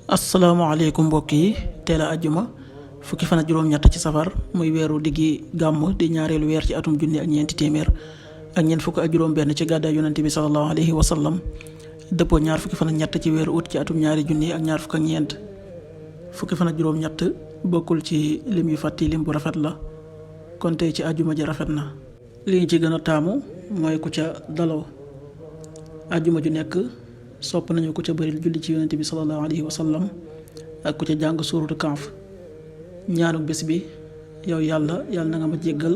asalaamaaleykum mbokk yi teel a ajjuma fukki fan ak juróom-ñett ci safar muy weeru diggi gàmm di ñaareelu weer ci atum junni ak ñeenti téeméer ak ñeent fukk ak juróom-benn ci gàddaay yonante bi sallallahu alayhi wa sallam dëppoo ñaar fukki fan ak ñett ci weeru ut ci atum ñaari junni ak ñaar fukk ak ñeent fukki fan ak juróom-ñett bokkul ci lim yu fàtti lim bu rafet la kon tey ci ajjuma ji rafet na. li ñu ci gën a taamu mooy ku ca daloo ajjuma ju nekk. sopp nañu ku ca bëril julli ci yonente bi sallallahu alayhi wa sallam ak ku ca jàng suuratu Kahf ñaanu bés bi yow yàlla na nga ma jéggal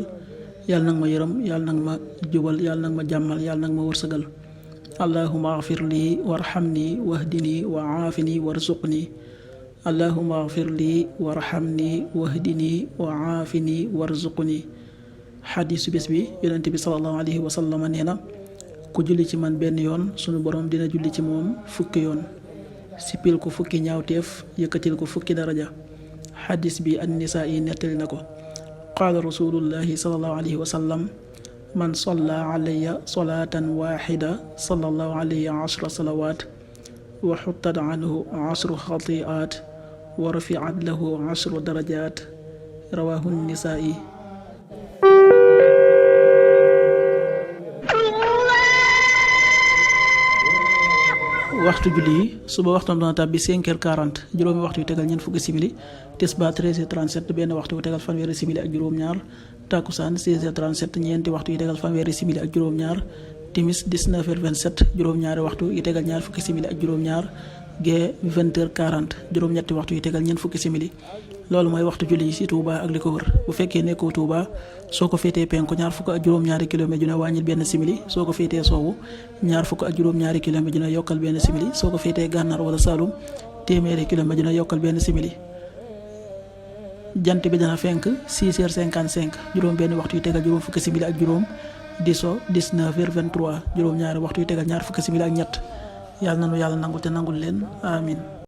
yàlla na nga ma yërëm yàlla na nga ma jubal yàlla na nga ma jàmmal yàlla na nga ma wërsëgal allahumma agfir lii warhamni wahdini wa aafini warzuqni allahumma agfir lii warhamni wahdini wa aafini warzuqni xadiisu bés bi yonente bi sallallahu alayhi wa sallam nee na ku julli ci man benn yoon sunu borom dina julli ci moom fukki yoon sippil ko fukki ñaawteef yëkkatil ko fukki daraja xadis bi an-nisaa yi nettali na ko qaala rasulullahi sallallahu alayhi wa sallam man salla alayya salaatan waxida sallallahu alayhi ashra salawaat wa xuttat anhu ashru xatiaat wa rufiat lahu ashru darajaat rawahu an-nisaa yi. waxtu julli yi suba waxtam dana tàbbi 5h40 juróomi waxtu yu tegal ñeent fukki simili tisbaar 13h37 benn waxtu yu tegal fanweeri simili ak juróom-ñaar takkusaan 16h37 ñeenti waxtu yu tegal fanweeri simili ak juróom-ñaar timis 19h27 juróom-ñaari waxtu yu tegal ñaar fukki simili ak juróom-ñaar gee 20h40 juróom-ñetti waxtu yu tegal ñeent fukki simili loolu mooy waxtu julli yi ci Touba ak li ko wër bu fekkee nekkoo Touba soo ko féetee penku ñaar fukk ak juróom-ñaari kilomètre ju ne wàññil benn simili soo ko féetee soowu ñaar fukk ak juróom-ñaari kilomètre ju ne yokkal benn simili soo ko féetee gànnaar wala Saloum téeméeri kilomètre ju ne yokkal benn simili jant bi dana fenk 6h55 juróom benn waxtu yu tegal juróom fukki simili ak juróom di so 19h23 juróom-ñaari waxtu yu tegal ñaar fukki simili ak ñett yàlla na nu yàlla nangul te nangul leen amin